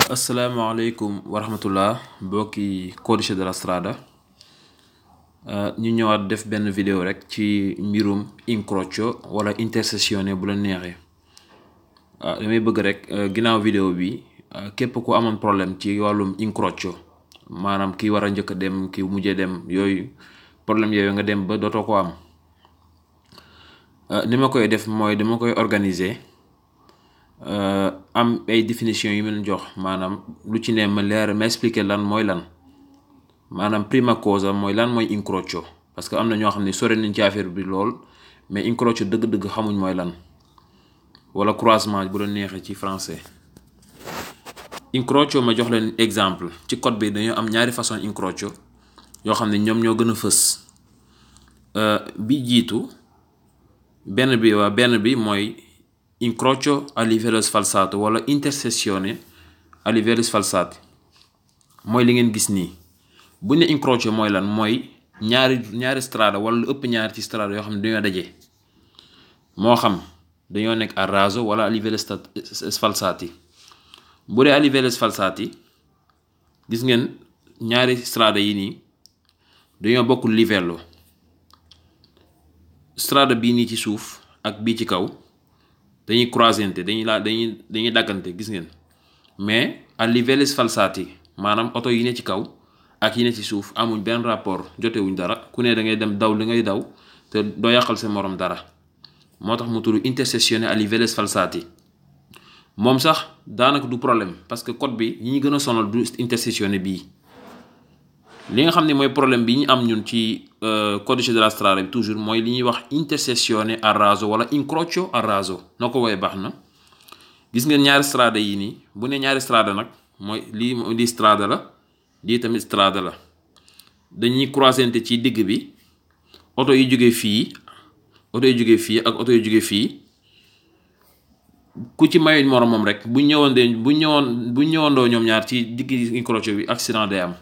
asalaamaaleykum wa rahmatullah mbokki codice de la strada ñu ñëwaat def benn vidéo rek ci mbirum incrocio wala intercessione bu la neexee damay bëgg rek ginnaaw vidéo bi képp ku amoon problème ci wàllum incrocio maanaam ki war a njëkk a dem ki mujjee dem yooyu problème yooyu nga dem ba dootoo ko am ni ma koy def mooy dama koy organiser am ay définition yu mel jox maanaam lu ci ne ma leer ma expliquer lan mooy lan maanaam prima cosa mooy lan mooy incrocio parce que am na ñoo xam ne sore nañ ci affaire bi lool mais incrocio dëgg-dëgg xamuñ mooy lan wala croisement bu la neexee ci français. Incrocio ma jox leen exemple ci code bi dañoo am ñaari façon incrocio yoo xam ne ñoom ñoo gën a fës bi jiitu benn bi mooy incrocio a livello sfalsato wala intercessione a livello sfalsati mooy li ngeen gis nii bu ne incrocio mooy lan mooy ñaari strada wala lu ëpp ñaari ci strada yoo xam ne dañoo daje moo xam dañoo nekk a raso wala a livello sfalsati bu dee a livello sfalsati gis ngeen ñaari strada yi nii dañoo bokk livello strada bii nii ci suuf ak bii ci kaw dañuy croisente dañuy daggante gis ngeen mais a livello sfalsati maanaam oto yi ne ci kaw ak yi ne ci suuf amuñ benn rapport jotewuñ dara ku ne da ngay dem daw li ngay daw te doo yàqal sa morom dara moo tax mu tudd intercessione a livello sfalsati moom sax daanaka du problème parce que code bi yi ñu gën a sonal du intercessione bii li nga xam ne mooy problème bi ñu am ñun ci codice de la strada bi toujours mooy li ñuy wax intercessione a raso wala incrocio a raso noo ko woowee baax na gis ngeen ñaari strada yi nii bu ne ñaari strada nag mooy lii strada la lii tamit strada la dañuy croisente ci digg bi oto yu jógee fii ak oto yu jógee fii ku ci mayuñ moromam rek bu ñëwandoo ñoom ñaar ci digg incrocio bi accident day am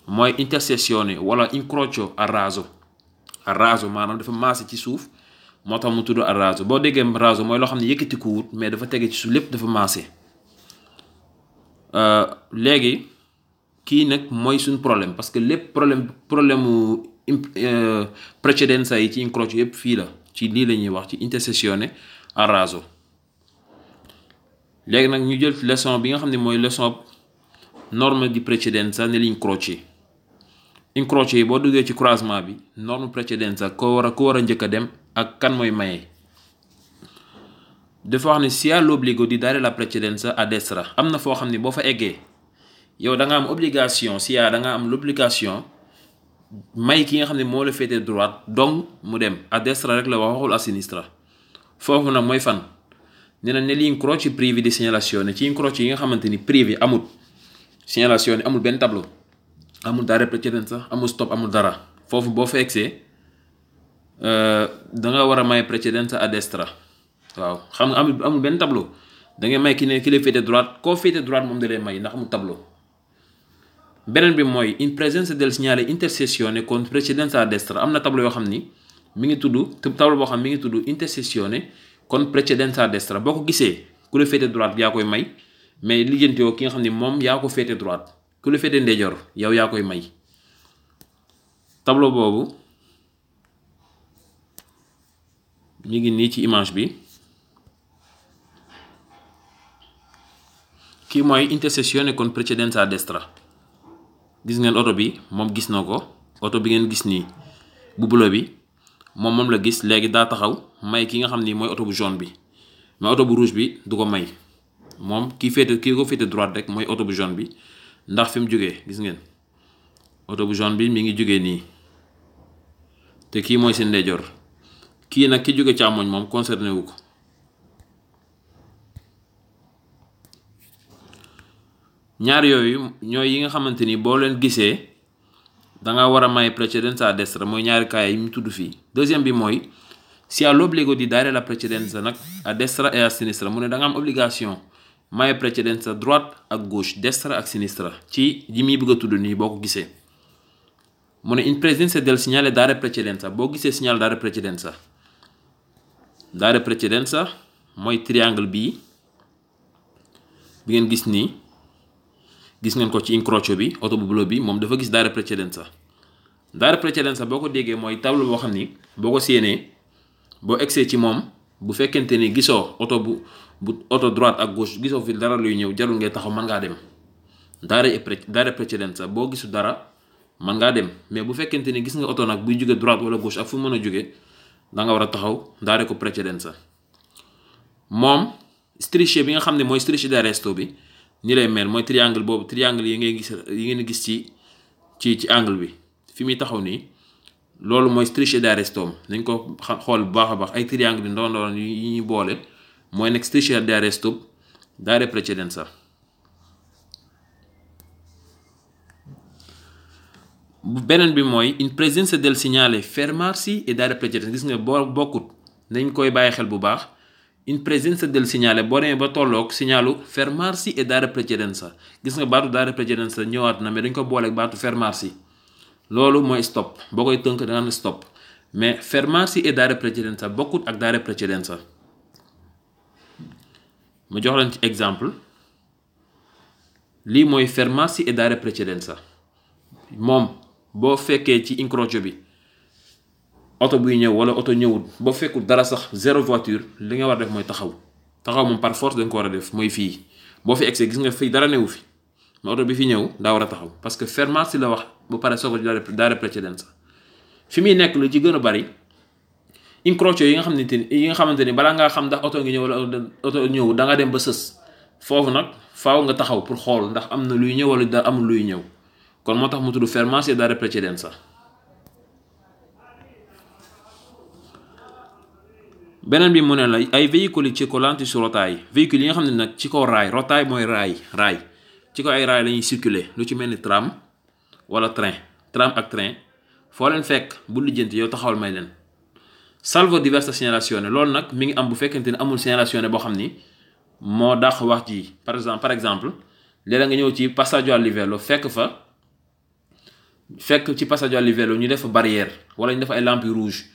mooy intercessione wala incrocio a raso maanaam dafa maase ci suuf moo tax mu tudd a raso boo déggee raso mooy loo xam ne yëkkati ko wut mais dafa tege ci suuf lépp dafa maase léegi kii nag mooy suñ problème parce que lépp problème mu precedenza yi ci incrocio yëpp fii la ci lii la ñuy wax ci intercessione a raso léegi nag ñu jël leçon bi nga xam ne mooy leçon norme di precedenza negli incrocio yi boo duggee ci croisement bi norme precedenza ku war a njëkk a dem ak kan mooy maye dafa wax ne si ha l'obbligo di dare la precedenza a destra am na foo xam ne boo fa eggee yow da nga am obligation si da nga am l'obligation may ki nga xam ne moo la féete droite donc mu dem a destra rek la waxul a sinistra foofu nag mooy fan nee na negli incroci privi di segnalazione ci incroci yi nga xamante ni privi amul segnalazione amul benn tableau amul dare precedenza amul stop amul dara foofu boo fa egsee da nga war a may precedenza a destra waaw xam nga amul benn tableau da ngay may ki la féete droite koo féete droite moom da lay may ndax amul tableau beneen bi mooy in presenza del segnale intercessione con precedenza a destra am na tableau yoo xam ni mi ngi tudd tableau boo xam mi ngi tudd intercessione con precedenza a destra boo ko gisee ku la féete droite yaa koy may mais lijjanti yoo ki nga xam ni moom yaa ko féete droite ku la féete ndeyjoor yow yaa koy may tableau boobu mi ngi nii ci image bi kii mooy intercessione con precedenza a destra gis ngeen oto bi moom gis na ko oto bi ngeen gis nii bu bleu bi moom la gis léegi daa taxaw may ki nga xam ni mooy oto bu jaune bi mais oto bu rouge bi du ko may moom kii ko féete droite rek mooy oto bu jaune bi ndax fi mu jógee gis ngeen oto bu jaune bi mi ngi jógee nii te kii mooy seen ndeyjoor kii nag ki jóge càmmoñ moom concerné wu ko ñaar yooyu ñooy yi nga xamante ni boo leen gisee da nga war a may precedenza a destra mooy ñaari kaay yi mu tudd fii deuxième bi mooy si ha l'obbligo di dare la precedenza nag a destra e a sinistra mu ne da nga am obligation may precedenza droite ak gauche destra ak sinistra ci yi muy bëgg a tudd nii boo ko gisee mu ne in presenza del segnale dare precedenza boo gisee segnale dare precedenza mooy triangle bii bi ngeen gis nii gis ngeen ko ci incrocio bi oto bu bleu bi moom dafa gis dare precedenza. Dare precedenza boo ko déggee mooy tableau boo xam ni boo ko séenee boo egsee ci moom bu fekkente ni gisoo oto bu oto droite ak gauche gisoo fi dara luy ñëw jarul ngay taxaw mën ngaa dem. Dare precedenza boo gisu dara mën ngaa dem mais bu fekkente ni gis nga oto nag buy jóge droite wala gauche ak fu mën a jóge da nga war a taxaw dare ko precedenza. moom strisce bi nga xam ne mooy strisce d'arresto bi ni lay mel mooy triangle boobu triangle yi ngeen gis ci angle bi fi muy taxaw nii loolu mooy strisce d'arresto nañ ko xool bu baax a baax ay triangle yi ndaw yi ñuy boole mooy nekk strisce d'arresto dare precedenza. beneen bi mooy in presenza del segnale fermarsi e dare precedenza gis nga boo bokkut nañ koy bàyyi xel bu baax. In presenza del segnale boo demee ba tolloog signalu fermarsi e dare precedenza gis nga baatu dare precedenza ñëwaat na mais dañ ko booleeg baatu fermarsi loolu mooy stop boo koy tënk da nga ne stop mais fermarsi e dare precedenza bokkut ak dare precedenza. ma jox leen ci exemple lii mooy fermarsi e dare precedenza moom boo fekkee ci incrocio bi oto buy ñëw wala oto ñëwul boo fekkul dara sax zéro voiture li nga war def mooy taxaw moom par force dañ ko war a def mooy fii boo fi egsee gis nga fii dara newu fi mais oto bi fi ñëw daa war a taxaw parce que fermarsi la wax bu pare soog a dare precedenza. fi muy nekk lu ci gën a bari incrocio yi nga xamante ni balaa ngaa xam ndax oto ngi ñëw wala oto ñëw da nga dem ba sës foofu nag faaw nga taxaw pour xool ndax am na luy ñëw wala da amul luy ñëw kon moo tax mu tudd fermarsi e dare precedenza. beneen bi mu ne la ay véhicoli circolanti su rotaay véhicules yi nga xam ne nag ci kaw raay rotaay mooy raay ci kaw ay raay la ñuy circuler lu ci mel ni tram wala tram ak train foo leen fekk bu lijjanti yow taxawal may leen. salvo diversa segnalazione loolu nag mi ngi am bu fekkente ne amul segnalazione boo xam ni moo dàq wax ji par exemple léeg-léeg nga ñëw ci passaggio a livello fekk ci passaggio a livello ñu def barrière wala ñu def ay lampes rouges.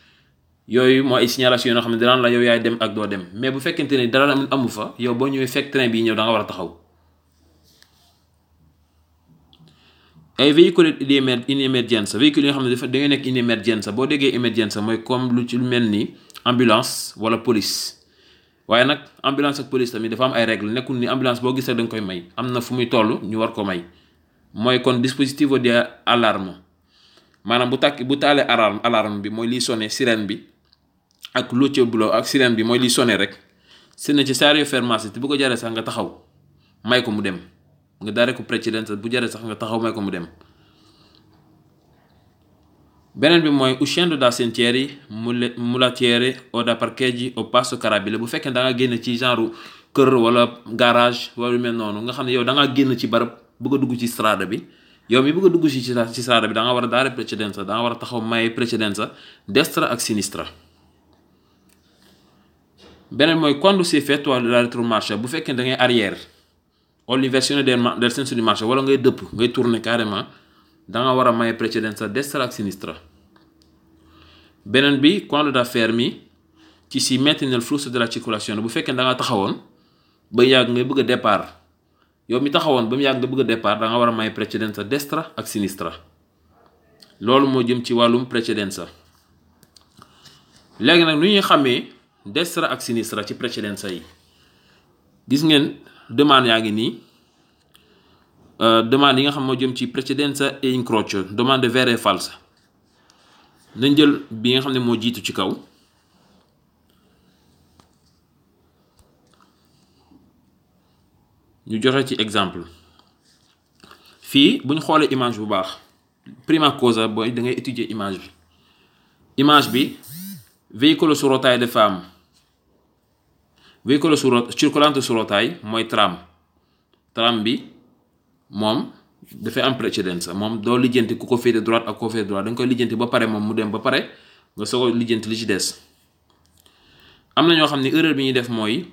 yooyu mooy ay signalation yoo xam ne danaan la yow yaay dem ak doo dem mais bu fekkente ne dara amu fa yow boo ñëwee fekk train bi ñëw da nga war a taxaw. ay véhicules in emergenza véhicules yoo xam ne da ngay nekk in emergenza boo déggee emergenza mooy comme lu mel ni ambulance wala police waaye nag ambulance ak police tamit dafa am ay règles nekkul ni ambulance boo gis rek da nga koy may am na fu muy toll ñu war ko may mooy kon dispositivo di allarme maanaam bu taalee alarme bi mooy liy sonné sirène bi. ak luce bulo ak sirène bi mooy liy sonné rek c'est necessario fermarsi te bu ko jaree sax nga taxaw may ko mu dem nga dare ko precedenza bu jaree sax nga taxaw may ko mu dem. beneen bi mooy uscendo da sentieri mulattieri o da parcheggi o passo carabile bu fekkee da nga génn ci genre kër wala garage wala lu mel noonu nga xam ne yow da nga génn ci barab bëgg a dugg ci strada bi yow mi bëgg a dugg ci strada bi da nga war a dare precedenza da nga war a taxaw may precedenza destra ak sinistra. beneen mooy quando si effettua la retromarcia bu fekkee da ngay arrière o l'inversione del senso di marcia wala ngay dëpp ngay tourner carrément da nga war a may precedenza destra ak sinistra. beneen bi quando da fermi ci si metti nel flusso della circolazione bu fekkee da nga taxawoon ba yàgg ngay bëgg a départ yow mi taxawoon ba mu yàgg nga bëgg a départ da nga war a may precedenza destra ak sinistra loolu moo jëm ci wàllum precedenza. léegi nag nu ñuy xamee destra ak sinistra ci precedenza yi gis ngeen demande yaa ngi nii demande yi nga xam moo jëm ci precedenza e incrocio domande vera e falsa nañ jël bi nga xam ne moo jiitu ci kaw ñu joxe ci exemple fii bu ñu xoolee image bu baax prima cosa booy da ngay étudier image bi veicolo su rotaie de femme veicolo circolante su rotaie mooy tram bi moom dafay am precedenza moom doo lijjanti ku ko féete droite ak ku ko féete droite da nga koy lijjanti ba pare moom mu dem ba pare nga soog a lijjanti li ci des. am na ñoo xam ne erreur bi ñuy def mooy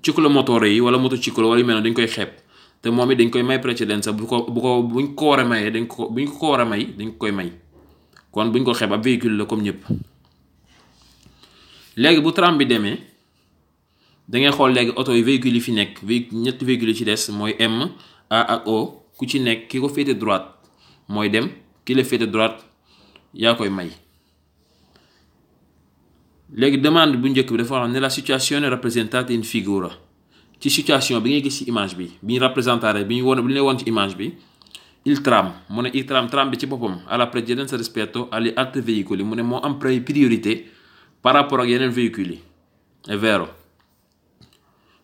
ciclomotore yi wala motociclo wala yu mel noonu dañ koy xeeb te moom it dañ koy may precedenza buñ ko war a mayee buñ ko war a may dañ koy may kon buñ ko xeeb ab véhicule la comme ñëpp. léegi bu tram bi demee da ngay xool léegi oto yi véhicules yi fi nekk ñetti véhicules yi ci des mooy M A ak O ku ci nekk ki ko féete droite mooy dem, ki la féete droite yaa koy may. léegi demande bu njëkk bi dafa wax ne la situazione rappresentata in figura, ci situation bi ngay gis ci image bi ñu rappresentare bi ñu lay woon ci image bi, il tram mu ne il tram bi ci boppam alla precedenza rispetto agli altri veicoli, mu ne moo am priorité par rapport ak yeneen véhicules yi, è vero.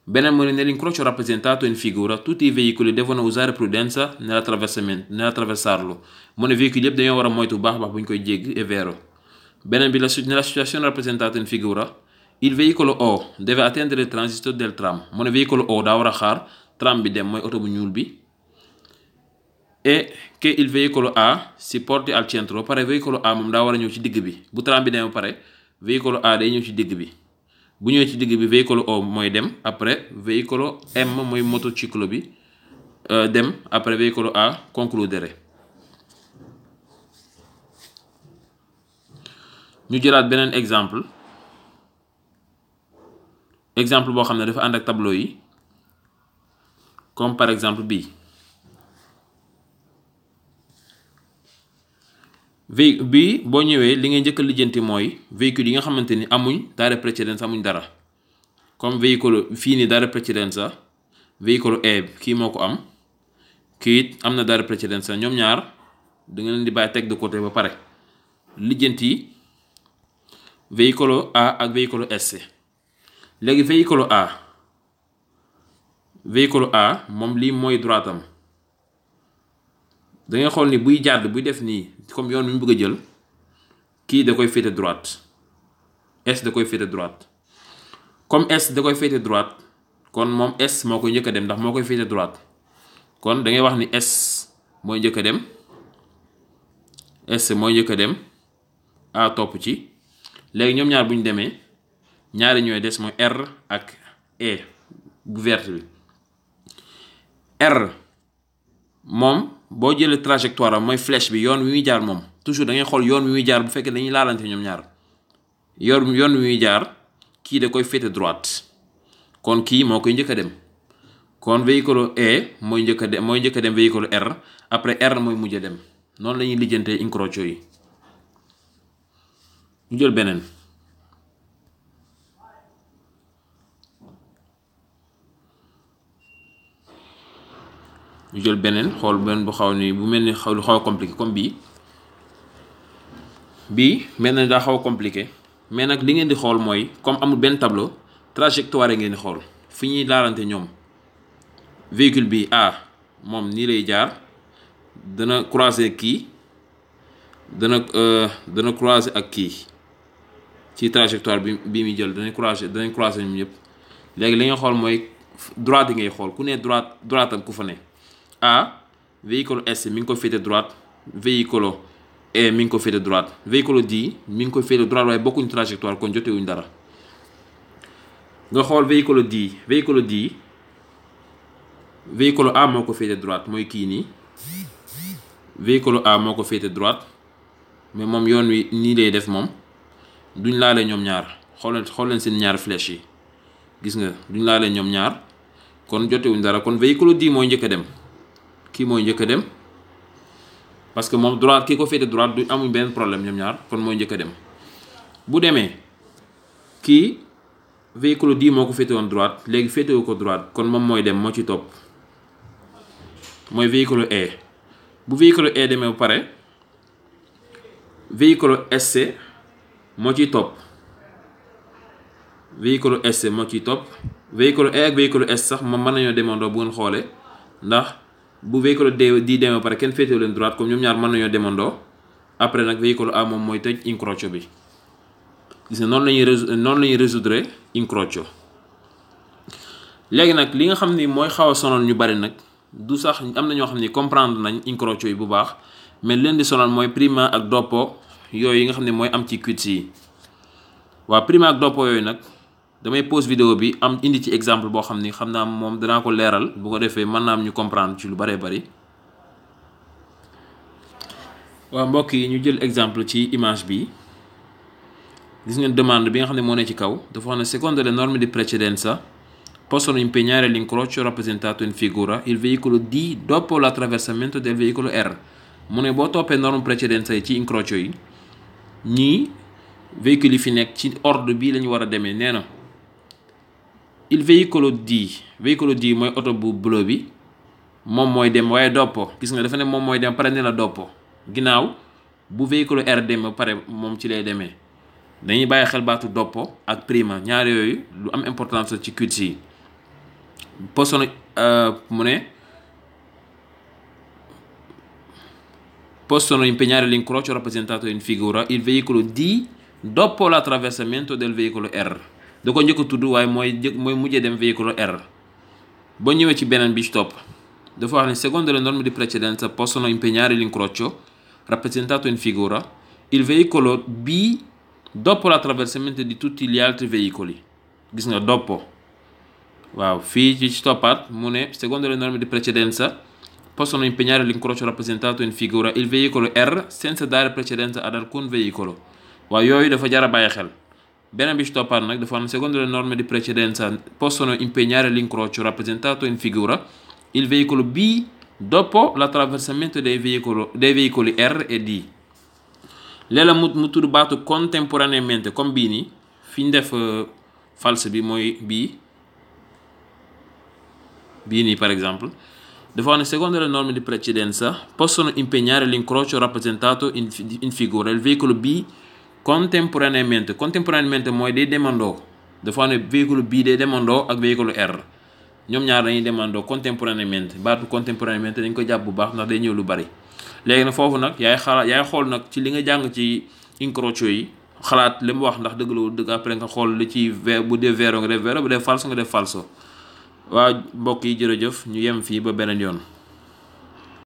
Beneen mu ne nell'incrocio rappresentato in figura tutti i veicoli devono usare prudenza nell'attraversarlo, mu ne véhicule yëpp dañoo war a moytu baax bu ñu koy jéggi, è vero. Beneen bi nella situazione rappresentata in figura il veicolo O deve attendere il transito del tram, mu ne veicolo O daa war a xaar tram bi dem, mooy oto bu ñuul bi, e che il veicolo A si porti al centro, ba pare veicolo A moom daa war a ñëw ci digg bi. Bu tram bi dem ba pare veicolo A day ñëw ci digg bi, bu ñëwee ci digg bi veicolo O mooy dem, après veicolo M mooy motociclo bi dem, après veicolo A concludere. ñu jëlaat beneen exemple boo xam ne dafa ànd ak tableau yi, comme par exemple bii boo ñëwee li ngay njëkk a lijjanti mooy véhicule yi nga xamante ni amuñ dare precedenza, amuñ dara, comme véhicule fii nii dare precedenza, véhicule E kii moo ko am, kii it am na dare precedenza, ñoom ñaar da nga leen di bàyyi teg de côté ba pare lijjanti veicolo A ak veicolo S. léegi veicolo A moom lii mooy droite am, da ngay xool ni buy jàdd buy def nii comme yoon bi mu bëgg a jël, kii da koy féete droite, S da koy féete droite. comme S da koy féete droite kon moom S moo koy njëkk a dem ndax moo koy féete droite, kon da ngay wax ni S mooy njëkk a dem, S mooy njëkk a dem, A topp ci. léegi ñoom ñaar bu ñu demee ñaari ñooy des mooy R ak E bu verte bi. R moom boo jëlee trajectoire am mooy flèche bi, yoon wi muy jaar moom toujours da ngay xool yoon wi muy jaar bu fekkee dañuy laalante ñoom ñaar, yoon wi muy jaar kii da koy féete droite, kon kii moo koy njëkk a dem, kon véhicule E mooy njëkk a dem véhicule R, après R mooy mujj a dem. noonu la ñuy lijjantee incrocio yi. ñu jël beneen xool beneen bu xaw ni bu mel ni lu xaw a compliqué comme bii mel na daa xaw a compliqué, mais nag li ngeen di xool mooy comme amul benn tableau, trajectoire ngeen di xool fi ñuy laalante ñoom. véhicule bi A moom nii lay jaar, dana croiser kii, dana croiser ak kii ci trajectoire bi muy jël, danañ croiser ñoom ñëpp. léegi li nga xool mooy droite yi ngay xool, ku ne droite am ku fa ne. A véhicule S mi ngi ko féete droite, véhicule E mi ngi ko féete droite, véhicule D mi ngi ko féete droite, waaye bokkuñ trajectoire kon jotewuñ dara. nga xool véhicule A moo ko féete droite mooy kii nii, véhicule A moo ko féete droite, mais moom yoon wi nii lay def, moom duñ laale ñoom ñaar. xool leen seen ñaar flèche yi, gis nga duñ laale ñoom ñaar kon jotewuñ dara. kon véhicule D mooy njëkk a dem, kii mooy njëkk a dem parce que moom droite kii ko féete droite du amuñ benn problème ñoom ñaar, kon mooy njëkk a dem. bu demee kii véhicule D moo ko féete woon droite, léegi féetewu ko droite, kon moom mooy dem, moo ci topp mooy véhicule E. bu véhicule E demee ba pare véhicule SC moo ciy topp, véhicule SC moo ciy topp. véhicule E ak véhicule S sax moom mën nañoo demandoo bu ngeen xoolee, ndax bu véhicule D demee ba pare kenn féetewu leen droite, comme ñoom ñaar mën nañoo demandoo. après nag véhicule A moom mooy tëj incrocio bi. gis nga noonu la ñuy résoudre incrocio. léegi nag li nga xam ni mooy xaw a sonal ñu bari nag du sax am na ñoo xam ni comprendre nañ incrocio yi bu baax, mais leen di sonal mooy prima ak dopo yooyu yi nga xam ne mooy am ci quiz yi. waaw prima ak dopo yooyu nag damay pause vidéo bi am indi ci exemple boo xam ni xam naa moom danaa ko leeral, bu ko defee mën naa am ñu comprendre ci lu baree bari. waaw mbokk yi ñu jël exemple ci image bi. gis ngeen demande bi nga xam ne moo ne ci kaw dafa wax ne secondo le norme di precedenza possono impegnare l'incrocio rappresentato in figura il veicolo D dopo l'attraversamento del veicolo R. mu ne boo toppee norme précédente yi ci incrocio yi ñii véhicule yi fi nekk ci ordre bii lañu war a demee. nee na il veicolo D mooy oto bu bleu bi moom mooy dem waaye doppo gis nga dafa ne moom mooy dem pare ne la doppo ginnaaw bu véhicule R dem ba pare moom ci lay demee. dañuy bàyyi xel baatu doppo ak prima ñaar yooyu lu am importance ci quiz yi. Possono impegnare l'incrocio rappresentato in figura il veicolo D dopo l'attraversamento del veicolo R. da ko njëkk a tudd waaye mooy mujjee dem veicolo R. boo ñëwee ci beneen bi ci topp dafa wax ne secondo le norme di precedenza possono impegnare l'incrocio rappresentato in figura il veicolo B dopo l'attraversamento di tutti gli altri veicoli. gis nga dopo waaw fii ci toppaat mu ne secondo le norme di precedenza possono impegnare l'incrocio rappresentato in figura il veicolo R senza dare precedenza ad alcun veicolo. waaw yooyu dafa jar a bàyyi xel. beneen bi ci toppaat nag dafa ne secondo le norme di precedenza possono impegnare l'incrocio rappresentato in figura il veicolo B dopo l'attraversamento dei veicoli R e D. léeg-la mu tudd baatu contemporaneamente comme bii nii fi ñu def false bi mooy bii nii par exemple dafa wax ne secondo le norme di precedenza possono impegnare l'incrocio rappresentato in figura il veicolo B contemporaneamente mooy day demandoo. dafa wax ne véhicule B day demandoo ak véhicule R ñoom ñaar dañuy demandoo contemporaneamente. baatu contemporaneamente dañ ko jàpp bu baax ndax day ñëw lu bari. léegi nag foofu nag yaay xool nag ci li nga jàng ci incrocio yi xalaat li mu wax ndax dëgg la wala dëgg après nga xool li ci bu dee vero nga def vero bu dee falso nga def falso. waa mbokk yi jërëjëf ñu yem fii ba beneen yoon.